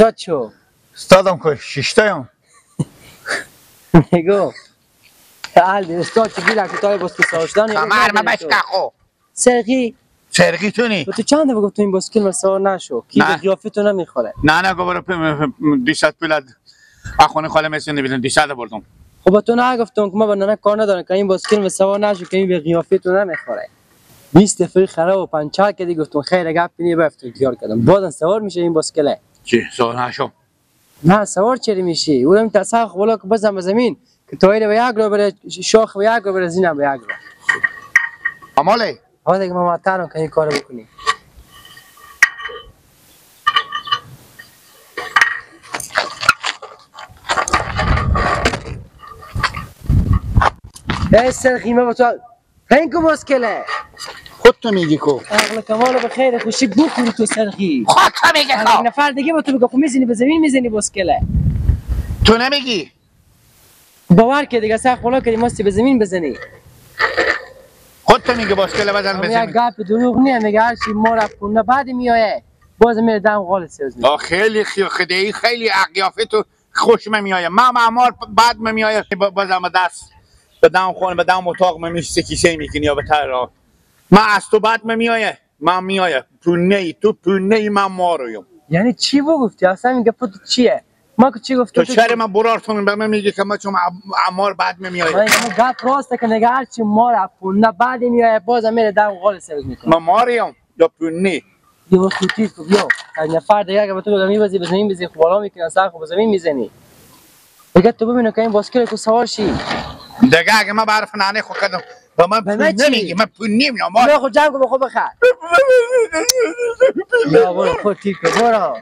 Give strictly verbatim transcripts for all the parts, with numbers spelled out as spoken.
استاد چو؟ استادم کو شیشتایم. میگو. حال دی، استاد چی گیرا که تای بستی ساوشتان یا کمر ما بشکا خو. سرگی. سرگی تو نی؟ به تو چند بگفتم این بسکیل من سوار نشو. کی به قیافه تو نمیخوره. نه، نه، گوبر پ-، پ-، دیشت پولاد. اخوانی خاله میسین بیدن، دیشت بردم. خب به تو نگفتم که ما با ننه کار ندارم که این بسکیل من سوار نشو که این به قیافه تو نمیخوره. بیست دفعه خراب و پنچر کردی، گفتم خیر گپ نیه، بفتون تیار کردم. بازم سوار می‌شه این بسکله. چی؟ سوار نشو. نه، سوار چری می‌شی؟ اونم تا سر خب، بالا که بزن به زمین، که تایر به یک رو بره، شاخ به یک رو بره، زینم به یک رو. اماله. ها دیگه، ما معطلم که این کارو بکنی. ای سرخی، ما با تو هنگو بسکله. خود تو میگی کو؟ عقل کمال به خیر خوشی بکنی تو سرخی. خود تو میگی کو؟ یک نفر دیگه با تو بگه، خب می‌زنی به زمین، می‌زنی بسکله. تو نمیگی؟ باور که دیگه سر خولا کردی، ماستی به زمین بزنی. خود تو میگی بسکله بزن به زمین. گپ دروغ نیه، میگه هر چی ما را پونه بعد میایه، باز میره دم غال سوز می‌کنه. آه، خیلی خی-، خدایی خیلی اقیافه تو خوش می‌آیه. ما، ما مار پ-، بد می‌آیه. ب-، بزن به دست، به دم خون، به دم اتاق می‌میشی کیسه می‌کنی یا به تر را. ما از تو بد می‌آیه. ما می‌آیه. پونه ای، تو پونه ای، من مارویم. یعنی چی بگفتی؟ اصلاً این گپ تو چیه؟ ما که چی گفتم تو تو چرا چی؟ من برارتون به من میگی که ما چون ام-، امار بد می‌آیه؟ من اینو گپ راسته که نگه هر چی مار پونه بعد میایه، باز میره دم غال سوز می‌کنه. ما ماریم. یا پونی. یه وقت تو تیز کو بیا. از نفر دیگه اگه به تو بگم می‌بزی به زمین بزی، خب حالا می‌کنن سر خب به زمین می‌زنی. دیگه تو ببینم که این باسکل تو سوار شی. دیگه اگه من به حرف ننه خو کردم، به من به من پول چی؟ نمیگی، من پول نمیام. بیا خود جمع کن به خود بخر. بیا برو خود تیز کو برو.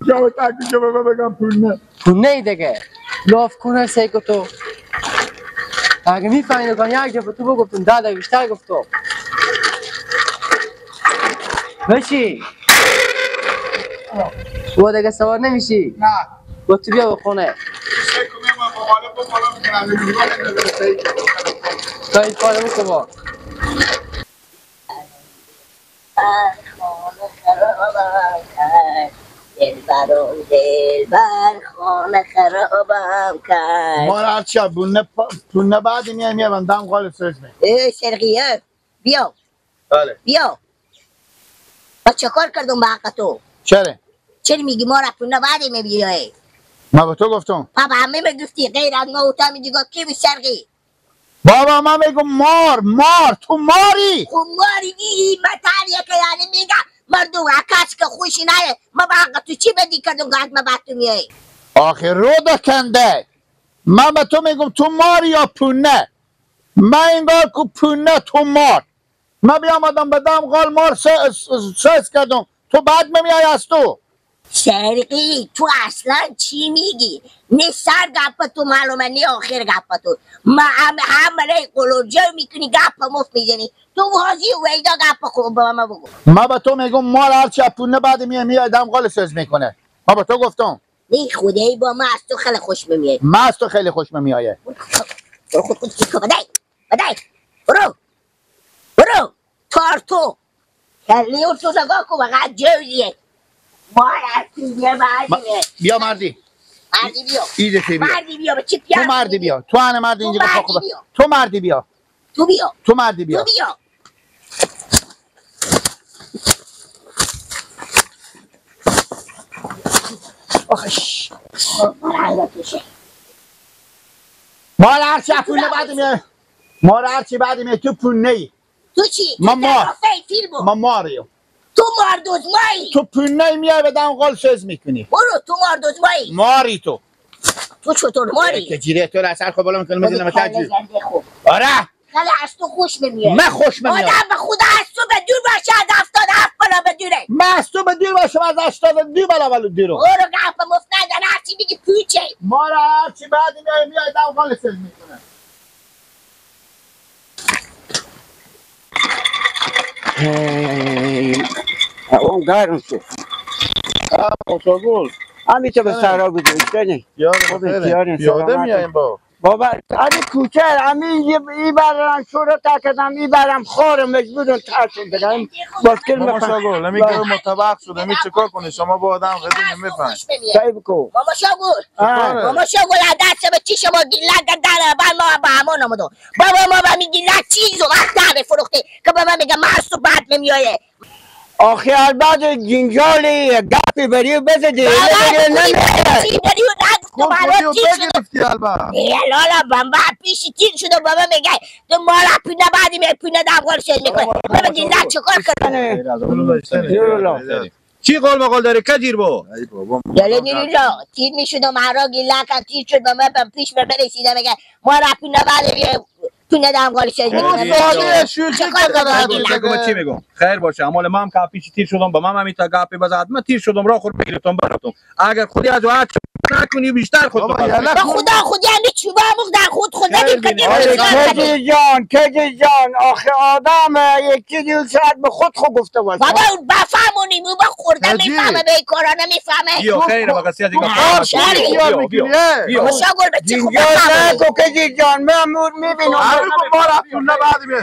جواب تاکی که به من بگم پول نه. پول نه دیگه. لاف کنه سی کو تو. اگه می‌فهمی کن یک دفعه تو بگفتم، ده دفعه بیشتر گفتم. بشی. و دیگه سوار نمیشی؟ نه. و تو بیا به خونه. سه کومه من با مالک با مالک کنم، نمی‌دونم، نمی‌دونم. تا این کارو بکن با. خانه خرابم کرد. دلبرم دلبر خانه خرابم کرد. ما را هرچی از بونه پا-، پونه بعد میای میای بندم غال سوز می. ای شرقیه، بیا. بله. بیا. با چه کار کردم به حق تو؟ چره؟ چرا میگی ما را پونه بعد می‌بیای؟ ما به تو گفتم. بابا همه می‌گفتی غیر از ما و تو می‌گی کی به شرقی؟ بابا، من می‌گم مار، مار، تو ماری. خب ماری دی، این متلیه که یعنی می‌گم مردم هر کس که خوشی نایه، ما به حق تو چی بدی کردم که از ما بعد تو میای؟ آخه رو دکنده. من به تو می‌گم تو ماری یا پونه؟ من انگار که پونه، تو مار. من بیامدم به دم غال مار س-، س-، سس کردم. تو بعد می‌آیی از تو. شرقی، تو اصلاً چی میگی؟ نه سر گپ تو معلومه، نه آخر گپ تو. ما هم، هم ره قلوب جو می‌کنی، گپ مفت می‌زنی. تو واضح و ویدا گپ خوب به ما بگو. ما به تو می‌گم، مال هرچی از پونه بعد میای، میای دم غال سوز می‌کنه. ما به تو گفتم. نه خدایی با ما از تو خیلی خوش می‌آیه. ما از تو خیلی خوش می‌آیه. تو خود خود چی کن؟ بدای، بدای. برو. برو. تارتو. کلی تو نگاه کن، فقط جوزیه. ما رفتیم یه ما-، مردیه. بیا مردی. مردی بیا. ای-، ایده تی بیا. مردی بیا، به چی تو پیار مردی می‌کنی؟ بیا. تو انه مردی تو اینجا مردی بخواب. بیا. تو مردی بیا. تو بیا. تو مردی بیا. تو بیا. آخش. ما را هرچی پول بعد میه. ما را هرچی بعد میه، تو پول نه‌ای. تو چی؟ ما تو مار. طرفه فیلمو. ما ماریم. تو مار دزمایی. تو پول نه‌ای میای به دم غال سوز می‌کنی. برو، تو مار دزمایی. ماری تو. تو چطور ماری؟ که جیره تو را سر خود بالا می‌کنم، می‌زنم تا جو. آره. خیلی از تو خوش نمیاد. من خوش نمیاد. آدم به خدا از تو به دور باشه، از هفتاد و هفت بالا به دوره. من از تو به دور باشم، از هشتاد و دو بالا بالا دورم. برو گپ مفت نزن، هرچی می‌گی پوچه. ما را هرچی بعد میای، میای دم غال سوز می‌کنه. هی، اون گرم شد. ها، خوشا گل. همی تو به صحرا بگوش کنی. یار خوبی، بخیره. یار پیاده سلامت. میایم با. بابا، امی کوچه، امی یه، ای برم شورا تکدم، ای برم خار مجبورم ترسم بگم. باشکل بابا مکن. شاگل، امی گاو متبخ شده، امی چیکار کنی؟ شما با آدم قدیم می‌فهمید. سعی بکو. بابا شاگل. آه. بابا شاگل، از دست به چی شما گیلک داره؟ بعد ما با امان آمدم. بابا، ما به می گیلک چیز و وقت داره فروخته که به من میگه مست و بد نمیایه. آخه البته جنجالی گپی بریو بزدی، بابا، بریو بکنی نمی‌آید. چی بریو نگفتم، خود الان بریو چی شده؟ بگرفتی البته. ای لالا، بابا پیش تیر شده، بابا میگه تو ما را پینه بعدی می پینه دم غور شد می‌کنه. بابا، بابا، بابا، گیلک چیکار کنه؟ نه. خیلی از اون خیلی، خیلی. چی قول مقال داری؟ کجیر بو؟ ای بابا، یعنی مردم نیلی را تیر می‌شد و مرا گیلک تیر شد و من به پیش به برسیدم، میگه ما را پینه بعدی می تو ندم قال شد. او ساده شوخی که داره حتی دیگه. چی می‌گم؟ خیر باشه، اما من هم که پیش تیر شدم، به من هم تا گپی بزد، من تیر شدم، راه خود بگرفتم، برفتم. اگر خودی از او هر چی نکنی، بیشتر خود بابا، بپس. یلا به خدا خودی همی چوبا مخ در خود خود خیر ندیم که بینی. آره، کجی جان، کجی جان، آخه آدم، اه، یک چیزی شاید به خود خود گفته باشه. بابا، بفهمونیم، او به خورده کجی. می‌فهمه، به این کارا نمی‌فهمه. بیا، خیره، بقیه دیگه. بیا، بیا، بیا، بیا. بیا. مشاور به چی خوب جنجال نفهمونی. نکو کجی جان، من مور می‌بینم. آره، تو بار عبدالله بعد بیا.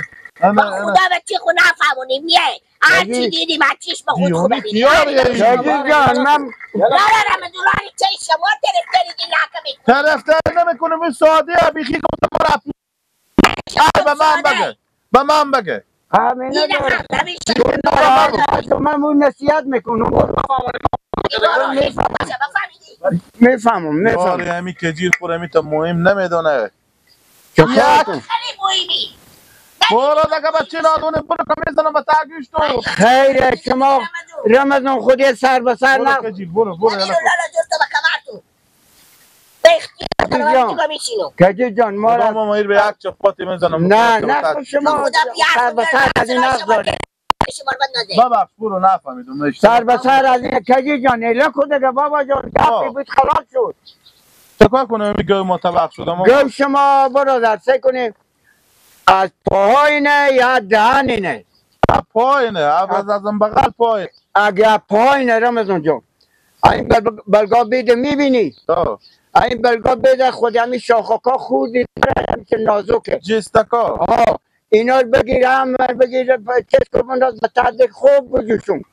به خدا به چی خوب نفهمونی، میه. هر چی دیدی من چشم خود خوبه دیدی. کجی جان، من نه، نه، نه، من دورانی چه شما طرفداری دی نکنید. طرفداری نمی‌کنم، این ساده بیخی گفتم بار عبدالله. آه، به من بگه. به من بگه. همینه داره. من اون نصیحت می‌کنم. می‌فهمم، می‌فهمم. یاری همی کجیر خور همی تا مهم نمی‌دونه. چه کار یک کن؟ برو دیگه بچه نادونه، برو که می‌زنم به تگوش تو. خیره، شما رمضان خودی سر به سر برو نه. کجیر، برو، برو، یلا. به اختیار دارم، جان. دیگه می‌شینم. کجی جان، ما بابا، را ما مایر به یک چپاتی می‌زنم. نه، نه، خب شما خدا پیار سر به کنه، سر از این حق داره. شما رو بندازه. ببخش، برو، نفهمیدم، اشتباه. سر به سر از این کجی جان، ایله کو دیگه بابا جان، گپی آه. بود خلاص شد. چه کار کنم، این گو متوقف شدم، آقا؟ گو شما برادر، سه کنیم. از پاهاینه یا دهنینه؟ از پاهاینه، از، از، از این بغل پایین. اگه پایین رمضان جان، این بل-، بلگا بیده می‌بینی؟ آه. این بلگا بیده خود همین شاخکا خوردی داره، همین که نازکه. جستکا. آه. اینا رو بگیر، هم بگیر، چیز کن، بنداز به ترد خوب بجوشون.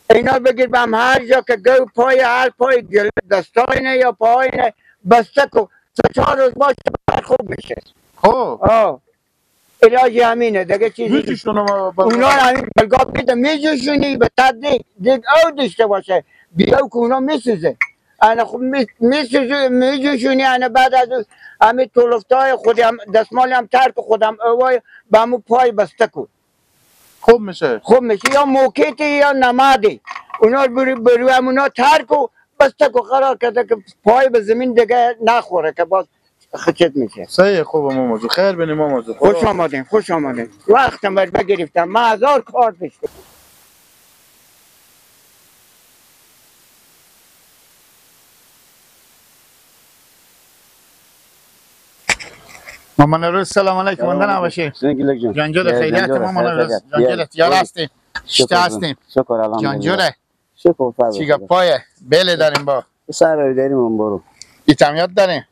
اینا رو بگیر به هم هر جا که گو پای، هر پای دل-، دستاینه یا پایینه بسته کن. سه چهار روز باشه، خوب می‌شه. خب. آه. علاج همینه، دیگه چیزی نیست. می‌کشونم، آه، بابا. اونا رو همین بلگا بده، می‌جوشونی، به تب دیگ، دیگ او داشته باشه. بیاو که اونا می‌سوزه. انا خب می-، می‌سوزه، می‌جوشونی، انا بعد از اون همین تولفتای خودی هم، دستمال هم ترک خودم اوای به همون پای بسته کن. خوب می‌شه. خوب می‌شه. یا موکیتی یا نمادی. اونا رو برو، برو همونا ترک و بسته کو قرار کرده که پای به زمین دیگه نخوره که باز خچت می‌شه. صحیح، خوبه ماما جو. خیر بینی ماما جو. خوش آمدین، خوش آمدین. وقتم بر بگرفتم. من هزار کار داشتم. ماما نوروز، سلام علیکم. سلام علیکم. ماندن نباشی. سلام گیلک جان. جان جوره، خیریت ماما نوروز. جان جوره، تیار هستی؟ شته هستیم. شکر الحمدلله. جان جوره. شکر، فضل شده. چی گپایه؟ بله داریم با. سر رو داریم، من برو. ایتم یاد داریم.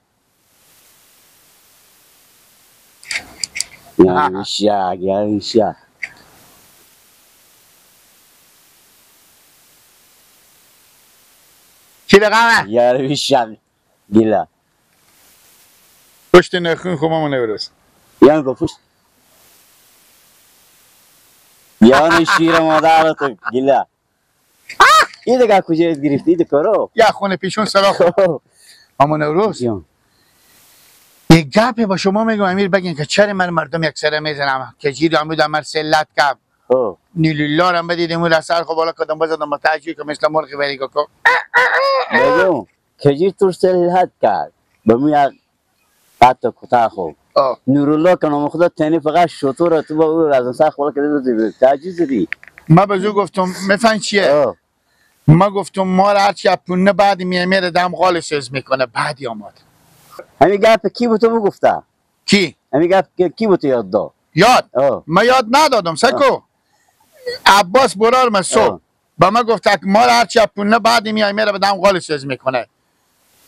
یعنی شاگ، یعنی شاگ. کی رقمه؟ یعنی شاگ. گیلا. پشت نخون خو ماما نوروز. یعنی گفت پشت. یعنی شیر مادر تو گیلا. ای دگه کجا گرفتی، ای دکارو؟ یا خونه پیشون سراخ. ماما نوروز. جان. یک گپی با شما می‌گم، امیر بگین که چرا من مردم یک سره می‌زنم؟ که جیر آمود امر سلت کم. خب. نیلولا رو بدیدیم، اون سر خو بالا کدم بزدم، با تاجی که مثل مرغ وری کو. بگو، کجیر تو سلت کرد. به مو یک قطع کوتاه خو. آه. نورالله که نام خدا تنی فقط شطور تو با او از سر خو بالا کده بزدی. تاجی زدی. ما به زو گفتم، می‌فهمی چیه؟ آه. ما گفتم، ما را هرچی از پونه بعد می‌آیه میره دم غال سز می‌کنه، بعدی آمد. همین گپ کی بود تو بگفته؟ کی؟ همین گپ کی، کی بود یاد دا؟ یاد؟ آه. ما یاد ندادم، سکو. آه. عباس برار من صبح. آه. با ما گفت، ما را هرچی از پونه بعد می‌آیه میره به دم غال سز می‌کنه.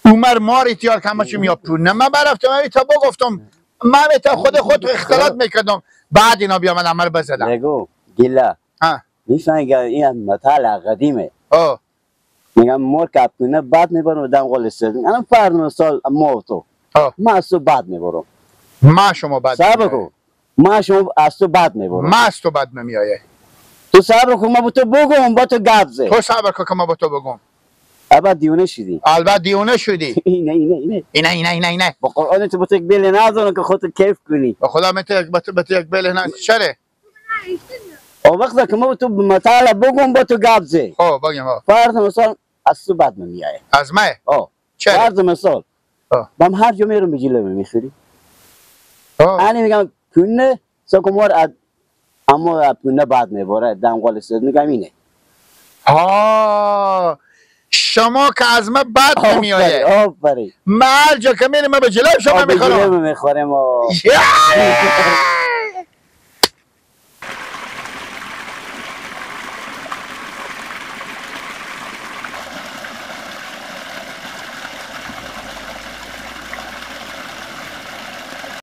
عمر ماری تیار کمشم یا پول نه. من برفتم، اوی تا بگفتم، من اوی تا خود خود اختلاط می‌کردم. بعد اینا بیا من عمر بزدم. نگو، گیلا. ها. می‌فهمی که این متل قدیمه. آه. می‌گم: «مار که اپونه بد می‌بره، دم غول سر.» الان فرض مثال ما و تو. آه. من از تو بد می‌برم. ما شما بد صبر می‌بریم. کن. ما شما از تو بد می‌برم. ما از تو بد نمی‌آیه. تو صبر کن، ما با تو بگم، با تو گپ زه. تو صبر کن که ما با تو بگم. البته دیونه شدی. البته دیونه شدی. اینه، اینه، اینه. اینه، اینه، اینه، اینه. با قرآن تو با تو یک بیل نزنم که خودت کیف کنی. با خدا من تو یک، با تو، با تو یک بیل نه، چره؟ او وقت که ما تو متل بگم با تو گپ زه. خب، بگیم، خب. فرض مثال از تو بد نمی‌آیه. از من؟ آه. چرا؟ فرض مثال. آه. بم هر جا می‌رم به جلو می‌خوری. آه. یعنی می‌گم پونه، سکو مار اد-، اما پونه بد می‌بره، دم غول سر می‌گم اینه. آه. شما که از من بد نمی‌آیه. آفرین، آفرین. من هر جا که می‌رم، من به جلو شما آه، به می‌خورم. جلو می‌خورم، آه. یا!